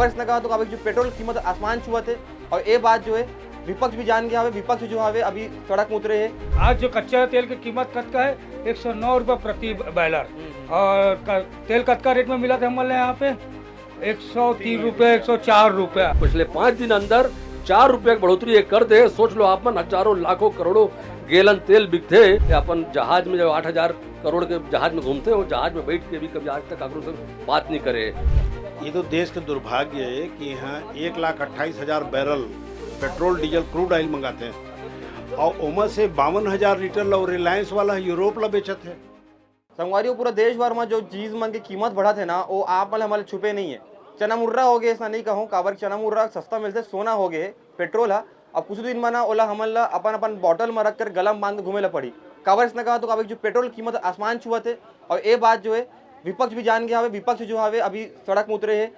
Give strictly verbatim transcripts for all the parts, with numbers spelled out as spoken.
पर इसने कहा तो कहा कि जो पेट्रोल कीमत आसमान छुअत हे और ये बात जो है विपक्ष भी जान गया हवे, विपक्ष जो हवे अभी सड़क में उतरे हे। आज जो कच्चा तेल की कीमत कतका है? एक सौ नौ रुपये प्रति बैलर। और क-, तेल कतका रेट में मिला था हमारे यहाँ पे? एक सौ तीन रुपये, एक सौ चार रुपये। पिछले पाँच दिन अंदर चार रुपये की बढ़ोतरी ये कर दे। सोच लो आप मन, हजारों लाखों करोड़ों गैलन तेल बिकथे, ये अपन जहाज में, जो आठ हजार करोड़ के जहाज में घूमथे, वो जहाज में बैठ के भी कभी आज तक काकरो से बात नहीं करे। ये तो देश का दुर्भाग्य है कि यहाँ एक लाख अट्ठाईस हजार barrel petrol, diesel, crude oil मंगाते हैं और ओमा से बावन हजार लीटर ला रिलायंस वाला यूरोप ला बेचत है। संगवारी हो, पूरा देश भर में जो चीज मन के कीमत बढ़त हे ना, वो आप मन हमन ले छुपे नहीं है। चना मुर्रा हो गए, ऐसा नहीं कहूँ, काबर चना मुर्रा सस्ता मिलथे, सोना हो गए, पेट्रोल हा। अब कुछ दिन में ना ओला हमन ला अपन अपन बॉटल में रख कर गला में बांध के घूमे ला पड़ी। काबर इसने कहा तो काबर जो पेट्रोल कीमत आसमान छुअत हे और ये बात जो है विपक्ष भी जान गया हवे, विपक्ष जो हवे अभी सड़क में उतरे हे।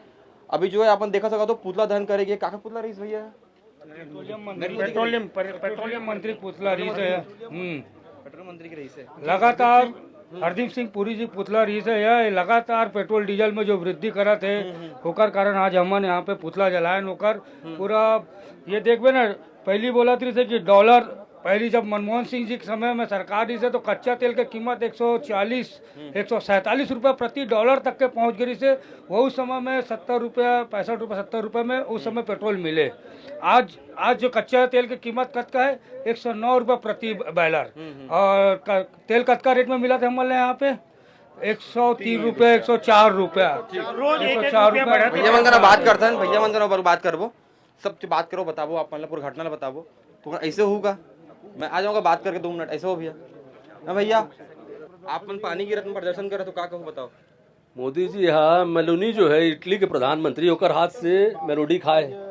अभी जो है अपन देखा सका तो पुतला दहन करेंगे। काकर पुतला रहीस भैया? पेट्रोलियम मंत्री, पेट्रोलियम पर-, पेट्रोलियम मंत्री पुतला रहीस हे। हम्म। पेट्रोल मंत्री के रहीस हे। लगातार हरदीप सिंह पुरी जी पुतला रहीस हे, यह लगातार पेट्रोल डीजल में जो वृद्धि करत हे, ओकर कारण आज हमन यहाँ पे पुतला जलायन ओकर। पूरा ये देखबे ना, पहली बोलत रहीस हे कि डॉलर, पहली जब मनमोहन सिंह जी के समय में सरकार रहीस हे तो कच्चा तेल के कीमत एक सौ चालीस, एक सौ सैंतालीस रुपया प्रति डॉलर तक के पहुँच गई से। वही समय में सत्तर रुपया, पैंसठ रुपया, सत्तर रुपया में उस समय पेट्रोल मिले। आज, आज जो कच्चा तेल की कीमत कतका है? एक सौ नौ रुपया प्रति बैलर। और क-, तेल कतका रेट में मिला था हमारे यहाँ पे? एक सौ तीन रुपया, एक सौ चार रुपया। रोज एक एक सौ चार रुपया रुपया। बढ़त भैया मन का ना बात करता है, भैया मन का ना बात करबो, सब चीज बात करो, बताबो, आप मतलब पूरा घटना ला बताबो। तो ऐसे होगा, मैं आ जाऊंगा बात करके दो मिनट, ऐसे हो भैया। हाँ भैया, आप मन पानी गिरत में प्रदर्शन करत हो, का कहू बताओ? मोदी जी हा मेलोनी जो है इटली के प्रधानमंत्री, ओकर हाथ से मेलोडी खाए।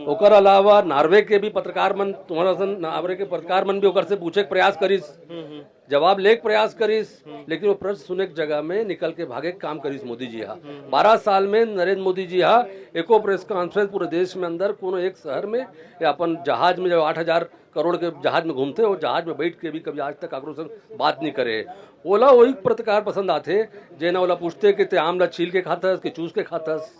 ओकर अलावा नॉर्वे के भी पत्रकार मन, तुम्हारा सन नॉर्वे के पत्रकार मन भी ओकर से पूछे के प्रयास करिस, जवाब लेके प्रयास करिस, लेकिन वो प्रश्न सुने के जगह में निकल के भागे के काम करिस मोदी जी हा। बारह साल में नरेंद्र मोदी जी हा एको प्रेस कॉन्फ्रेंस पूरे देश में अंदर कोनो एक शहर में या अपन जहाज में जब आठ हजार करोड़ के जहाज में घूमथे, वो जहाज में बैठ के भी कभी आज तक काकरो से बात नहीं करे। ओला वही पत्रकार पसंद आथे, जेन ओला पूछथे कि ते आम ला छील के खाथस कि चूस के खाथस,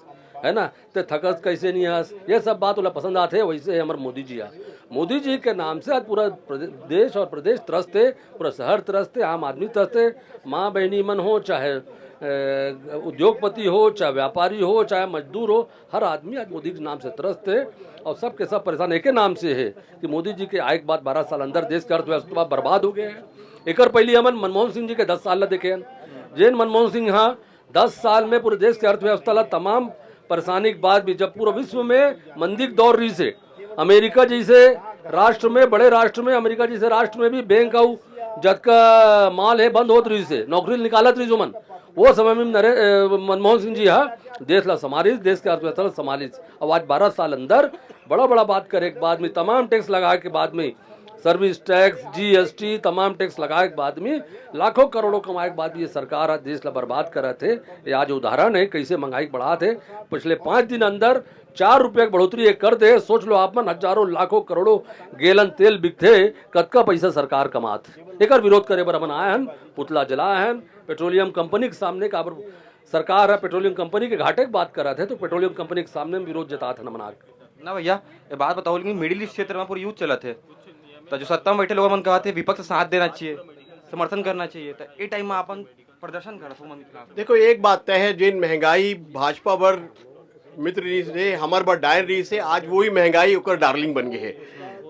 है ना, ते थकस कैसे नहीं हस, ये सब बात ओला पसंद आथे। वैसे ही हमारे मोदी जी हा, मोदी जी के नाम से आज पूरा प्रदे-, देश और प्रदेश त्रस्त हे, पूरा शहर त्रस्त हे, आम आदमी त्रस्त हे, माँ बहनी मन हो, चाहे, ए, उद्योगपति हो, चाहे व्यापारी हो, चाहे मजदूर हो, हर आदमी आज मोदी के नाम से त्रस्त हे और सबके सब परेशान एके नाम से हे कि मोदी जी के आए के बाद बारह साल अंदर देश के अर्थव्यवस्था बर्बाद हो गए हे। एकर पहले हमन मनमोहन सिंह जी के दस साल ला देखे हन, जेन मनमोहन सिंह हा दस साल में पूरे देश के अर्थव्यवस्था ला तमाम परेशानी के बाद भी, जब पूरा विश्व में मंदी के दौर रहीस हे, अमेरिका जैसे राष्ट्र में, बड़े राष्ट्र में, अमेरिका जैसे राष्ट्र में भी बैंक अउ जतका माल हे बंद होत रहीस हे, नौकरी निकालत रहीस ओमन। वो समय में नरे-, ए, मनमोहन सिंह जी हा देश ला संभालिस, देश के अर्थव्यवस्था ला संभालिस। अब आज बारह साल अंदर बड़ा बड़ा बात करे के बाद में, तमाम टैक्स लगाए के बाद में, सर्विस टैक्स, जीएसटी, तमाम टैक्स लगाए के बाद में, लाखों करोड़ों कमाए के बाद भी ये सरकार आज देश ला बर्बाद करत हे। ये आज उदाहरण हे कैसे महंगाई बढ़ात हे। पिछले पाँच दिन अंदर चार रुपया के बढ़ोतरी ये कर दे। सोच लो आप मन, हजारों लाखों करोड़ों गैलन तेल बिकथे, कतका पैसा सरकार कमात हे। एकर विरोध करे बर हमन आए हन, पुतला जलाए हन पेट्रोलियम कंपनी के सामने। काबर सरकार ह पेट्रोलियम कंपनी के घाटे के बात करत हे, तो पेट्रोलियम कंपनी के सामने हम विरोध जतात हन हमन आके। ना भैया, ये बात बताओ, लेकिन मिडिल ईस्ट क्षेत्र में पूरी युद्ध चलत हे, तो जो सत्ता में बैठे लोग मन कहत हे विपक्ष साथ देना चाहिए, समर्थन करना चाहिए, तो ये टाइम में अपन प्रदर्शन करत हो मन के खिलाफ। देखो, एक बात तय है, जिन महंगाई भाजपा बर मित्र रहीस हे, हमर बर डायन रहीस हे, आज वही महंगाई ओकर डार्लिंग बन गए हे।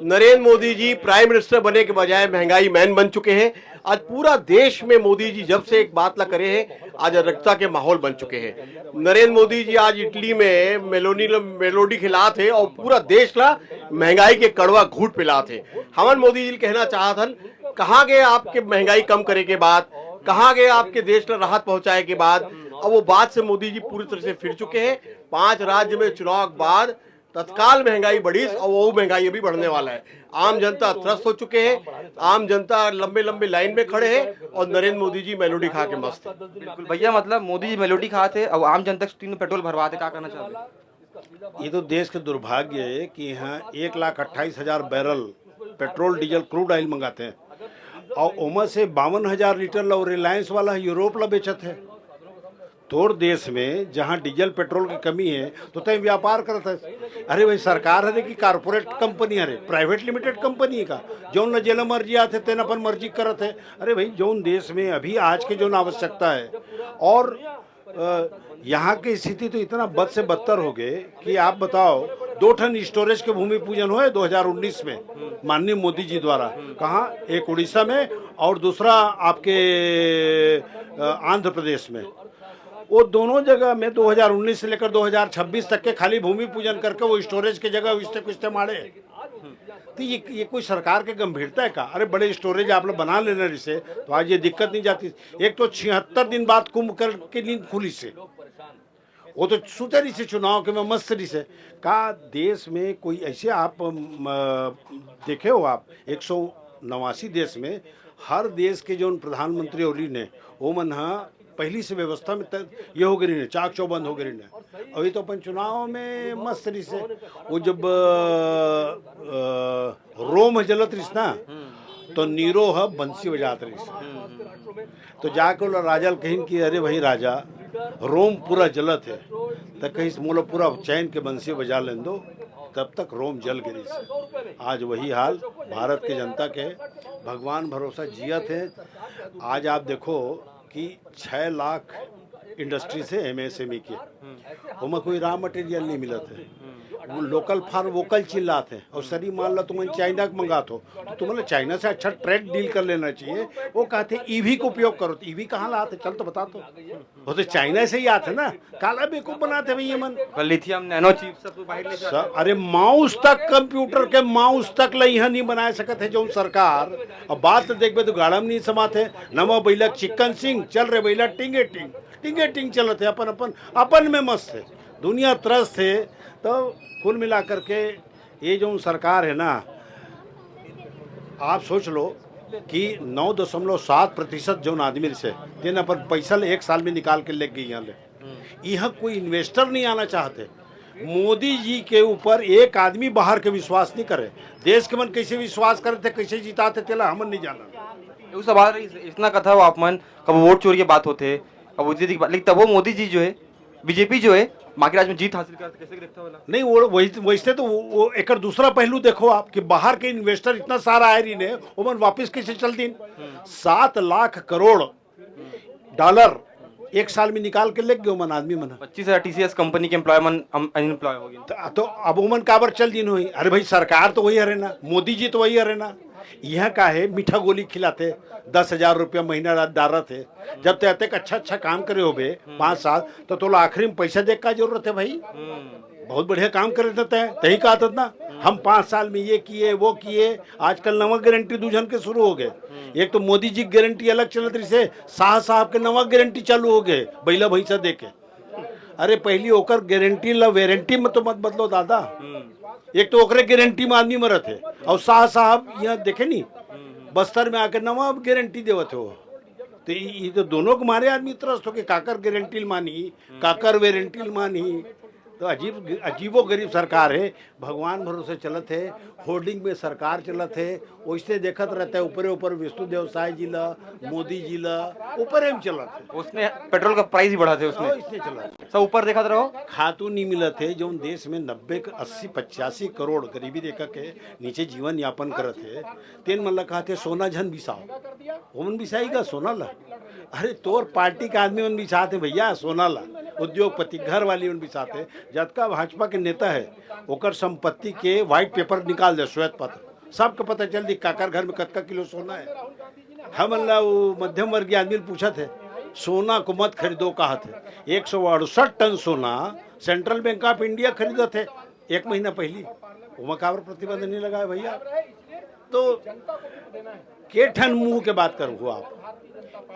नरेंद्र मोदी जी प्राइम मिनिस्टर बने के बजाय महंगाई मैन बन चुके हैं। आज पूरा देश में मोदी जी जब से एक बात ला करे हे, आज अराजकता के माहौल बन चुके हैं। नरेंद्र मोदी जी आज इटली में मेलोनी ल-, मेलोडी खिलात हे और पूरा देश ला महंगाई के कड़वा घूंट पिलात हे। हमन मोदी जी ल कहना चाहत हन, कहाँ गए आपके महंगाई कम करे के बाद, कहाँ गए आपके देश ला राहत पहुंचाए के बाद? अब वो बात से मोदी जी पूरी तरह से फिर चुके हैं। पांच राज्य में चुनाव के बाद तत्काल महंगाई बढ़ीस और वो महंगाई अभी बढ़ने वाला है। आम जनता त्रस्त हो चुके हैं, आम जनता लंबे लंबे लाइन में खड़े हैं और नरेंद्र मोदी जी मेलोडी खा के मस्त हैं। बिल्कुल भैया, मतलब मोदी जी मेलोडी खात हे और आम जनता के स्कूटी में पेट्रोल भरवात हे, का कहना चाहते हैं? ये तो देश का दुर्भाग्य है कि यहाँ एक लाख अट्ठाईस हजार barrel petrol, diesel, crude oil मंगाते हैं और ओमा से बावन हजार लीटर ला रिलायंस वाला यूरोप ला बेचत है। तोर देश में जहाँ डीजल पेट्रोल के कमी है, तो तय व्यापार करत है। अरे भाई, सरकार हरे कि कॉर्पोरेट कंपनी हरे, प्राइवेट लिमिटेड कंपनी है का? जौन ला जेला मर्जी आथे, तेन अपन मर्जी करत है। अरे भाई, जौन देश में अभी आज के जौन आवश्यकता है, और अ, यहाँ की स्थिति तो इतना बद से बदतर हो गए कि आप बताओ, दो ठन स्टोरेज के भूमि पूजन हुए दो हज़ार उन्नीस में, माननीय मोदी जी द्वारा। कहाँ? एक उड़ीसा में और दूसरा आपके, अ, आंध्र प्रदेश में। वो दोनों जगह में दो हज़ार उन्नीस से लेकर दो हज़ार छब्बीस तक के खाली भूमि पूजन करके वो स्टोरेज के जगह उस्ते कुस्ते माड़े। तो ये, ये कोई सरकार के गंभीरता है का? अरे, बड़े स्टोरेज आप लोग बना लेना रिसे, तो आज ये दिक्कत नहीं जाती। एक तो छिहत्तर दिन बाद कुंभ करके नींद खुली से, वो तो सुते रही से चुनाव के में मस्त रही से। का देश में कोई ऐसे आप, अम, देखे हो आप, एक सौ नवासी देश में हर देश के जौन प्रधानमंत्री होली ने, वो मन हा पहली से व्यवस्था में त-, ये हो गई ने, चाक चौबंद हो गई ने। अभी तो अपन चुनाव में मस्त रही से। वो जब, अ, अ, रोम जलत रहिस ना, तो नीरो ह बंसी बजात रहिस। तो जाके ओला राजा ल कहिन कि अरे भाई राजा, रोम पूरा जलत है। त कहिस मोला पूरा चैन के बंसी बजा लेन दो, तब तक रोम जल गिरिस। आज वही हाल भारत के जनता के, भगवान भरोसा जियत है। आज आप देखो कि छः लाख इंडस्ट्रीज है एमएसएमई के, ओमा कोई रॉ मटेरियल नहीं मिलत है। वो लोकल फॉर वोकल चिल्लात है। और सरी मान लो तुमन चाइना के मंगात हो, तो तुमन चाइना से अच्छा ट्रेड डील कर लेना चाहिए। वो कहते ईवी का उपयोग करो, तो ईवी कहाँ लात है? चल तो बता तो। वो तो चाइना से ही आत है ना। काला बेवकूफ बनाते भैया मन। लिथियम नैनो चिप सब तो बाहर ले जाते स-, अरे माउस तक, कंप्यूटर के माउस तक ल इहाँ नहीं बना सकत है जौन सरकार। अब बात तो देखबे तो गाड़ा में नहीं समात है। नवा बैला चिकन सिंह चल रहे बैला टिंगे टिंग, टिंगे टिंग चलत है, अपन अपन अपन में मस्त है, दुनिया त्रस्त है। तो कुल मिला करके ये जौन सरकार है ना, आप सोच लो कि नौ दशमलव सात प्रतिशत जौन आदमी से तेन अपन पैसा ले एक साल में निकाल के लेके गई यहाँ ले। यहाँ कोई इन्वेस्टर नहीं आना चाहते। मोदी जी के ऊपर एक आदमी बाहर के विश्वास नहीं करे। देश के मन कैसे विश्वास करे थे, कैसे जिताते, तेला हमन नहीं जाना। एगो सवाल रही, इतना कथा हो आप मन, कब वोट चोरी के बात होते, कब उद्योग की बात, लेकिन तब वो मोदी जी जो है, बीजेपी जो है, बाकी राज्य में जीत हासिल करते, कैसे देखता होला? नहीं, वो वही, वैसे तो वो, वो एकर दूसरा पहलू देखो आप कि बाहर के इन्वेस्टर इतना सारा आए रही ने, ओमन वापस कैसे चल दिन? सात लाख करोड़ डॉलर एक साल में निकाल के लेके गए ओमन आदमी मन। पच्चीस हजार टीसीएस कंपनी के एम्प्लॉय मन अनएम्प्लॉय हो गए। त-, तो अब ओमन काबर चल दिन होही? अरे भाई, सरकार तो वही हरे ना, मोदी जी तो वही हरे ना। यहाँ का है, मीठा गोली खिलाते, दस हजार रुपया महीना रा-, डारत है। जब ते अतेक अच्छा अच्छा काम करे होबे पाँच साल, तो तोला आखिरी में पैसा दे का जरूरत है भाई? बहुत बढ़िया काम करे थे तय, तही कहा था ना, हम पाँच साल में ये किए, वो किए। आजकल नवा गारंटी दू झन के शुरू हो गए। एक तो मोदी जी गारंटी अलग चलत रही से, शाह साहब के नवा गारंटी चालू हो गए, बैला भैंसा दे के। अरे, पहली ओकर गारंटी ला वारंटी में तो मत बदलो दादा। एक तो ओकरे गारंटी में आदमी मरत है, और शाह साहब यहाँ देखे नहीं, बस्तर में आके नवा गारंटी देवत हो। तो ई ई तो दोनों के मारे आदमी त्रस्त हो के काकर गारंटी मानी, काकर वारंटी मानी। तो अजीब, अजीबो गरीब सरकार है, भगवान भरोसे चलत है, होर्डिंग में सरकार चलत है, वैसे देखत रहता है ऊपरे ऊपर विष्णुदेव साय जी ला, मोदी जी ला, ऊपरे में चलत है। उसने पेट्रोल का प्राइस ही बढ़ा थे उसने। वैसे चलत है। सब ऊपर देखत रहो। खातू नहीं मिलत है, जौन देश में नब्बे के अस्सी, पचासी करोड़ गरीबी रेखा के नीचे जीवन यापन करत है, तेन मन ला कहते सोना झन बिसाओ। ओमन बिसाई का सोना ला? अरे, तोर पार्टी के आदमी मन बिसात है भैया सोना ला, उद्योगपति, घर वाली मन बिसात है। जतका भाजपा के नेता है, ओकर संपत्ति के व्हाइट पेपर निकाल दे, श्वेत पत्र, सबके पता चल दी काकर घर में कतका किलो सोना है। हमन ला वो मध्यम वर्गीय आदमी ल पूछत है, सोना को मत खरीदो कहत है। एक सौ अड़सठ टन सोना सेंट्रल बैंक ऑफ इंडिया खरीदत है एक महीना पहली। ओमा काबर प्रतिबंध नहीं लगाए भैया? तो के ठन मुंह के बात करो आप?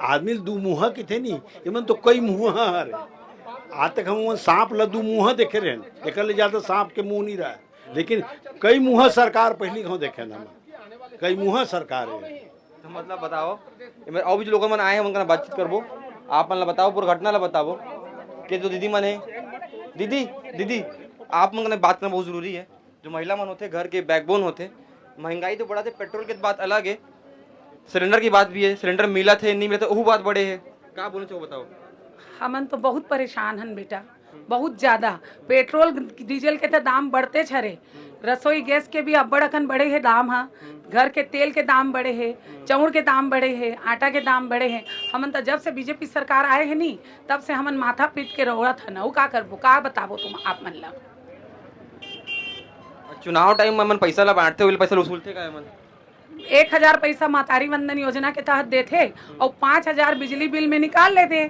आदमी ल दू मुंहा किथे नहीं, एमन तो कई मुंहा हरे। आज तक हम ओमन सांप ला दू मुंहा देखे रहे, एकर ले ज्यादा सांप के मुंह नहीं रहा। लेकिन कई मुंहा सरकार पहली हम देखे ना, कई मुंहा सरकार है। तो मतलब बताओ, एमे और भी जो लोग मन आए हैं उनका बातचीत करबो। आप मन ला बताओ, पूरा घटना ला बताओ। के जो दीदी मन है, दीदी, दीदी, आप मन का बात करना बहुत जरूरी है। जो महिला मन होते, घर के बैकबोन होते, महंगाई तो बढ़ा थे, पेट्रोल की बात अलग है, सिलेंडर की बात भी है, सिलेंडर मिला थे नहीं मिला थे, वो बात बड़े है। का बोलना चाहो बताओ। हमन तो बहुत परेशान हन बेटा, बहुत ज्यादा। पेट्रोल डीजल के तो दाम बढ़तेच हरे, रसोई गैस के भी अब्बड़ अकन बढ़े हे दाम ह, घर के तेल के दाम बढ़े हे, चाउर के दाम बढ़े हे, आटा के दाम बढ़े हे। हमन तो जब से बीजेपी सरकार आए हे नी, तब से हमन माथा पीट के रोवत हन। अउ का करबो, का बताबो तुम आप मन ला? चुनाव टाइम में मन पैसा ला बांटथे, ओइला पैसा वसूलथे का मन? एक हजार पैसा महतारी वंदन योजना के तहत देथे अउ पाँच हजार बिजली बिल में निकाल लेथे।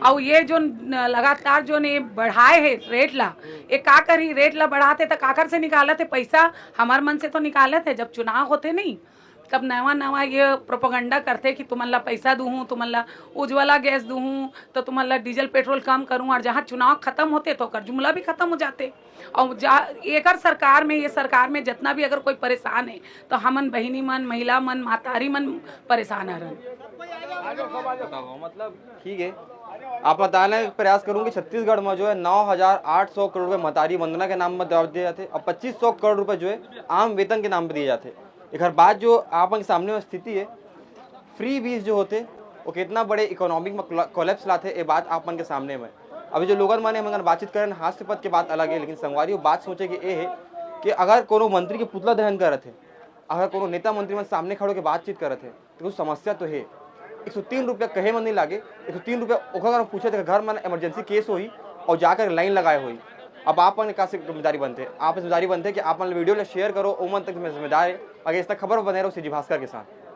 अउ ये जो न-, लगातार जो ने बढ़ाए हे रेट ला, ये का करही? रेट ला बढ़ाथे त काकर से निकालत हे पैसा? हमर मन से तो निकालत हे। जब चुनाव होथे नहीं, तब नवा नवा ये प्रोपेगेंडा करथे कि तुमन ला पैसा दूहूँ, तुमन ला उज्ज्वला गैस दूहूँ, तो तुमन ला डीजल पेट्रोल कम करूँ। और जहाँ चुनाव खत्म होथे तो ओकर जुमला भी खत्म हो जाथे। और जा एकर सरकार में, ये सरकार में जितना भी अगर कोई परेशान है, तो हमन बहिनी मन, महिला मन, मातारी मन परेशान हरन। बताओ, मतलब ठीक है, आप बताने का प्रयास करूँ कि छत्तीसगढ़ में जो है नौ हजार आठ सौ करोड़ रुपए महतारी वंदना के नाम पर दिए जाते हैं और पच्चीस सौ करोड़ रुपए जो है आम वेतन के नाम पर दिए जाते हैं। एक बात जो आप मन के सामने में स्थिति है, फ्री बीज जो होते, वो कितना बड़े इकोनॉमिक में कोलैप्स लाते, ये बात आप मन के सामने में। अभी जो लोगन मन हे, हमन बातचीत करें, हास्य पद के बात अलग है, लेकिन संगवारी, वो बात सोचे कि ये है कि अगर कोनो मंत्री के पुतला दहन करत है, अगर कोनो नेता मंत्री मन सामने खड़े होके बातचीत करत है, तो कुछ समस्या तो है। एक सौ तीन रुपया कहे में नहीं लागे, एक सौ तीन रुपया ओकर अगर पूछे तो घर में इमरजेंसी केस होही और जाकर लाइन लगाए होही। अब आप मन का से जिम्मेदारी बनते, आप जिम्मेदारी बनते कि आप मन वीडियो ला शेयर करो, ओमन तक जिम्मेदार है। अगर इस तरह खबर बने रहो सीजी भास्कर के साथ।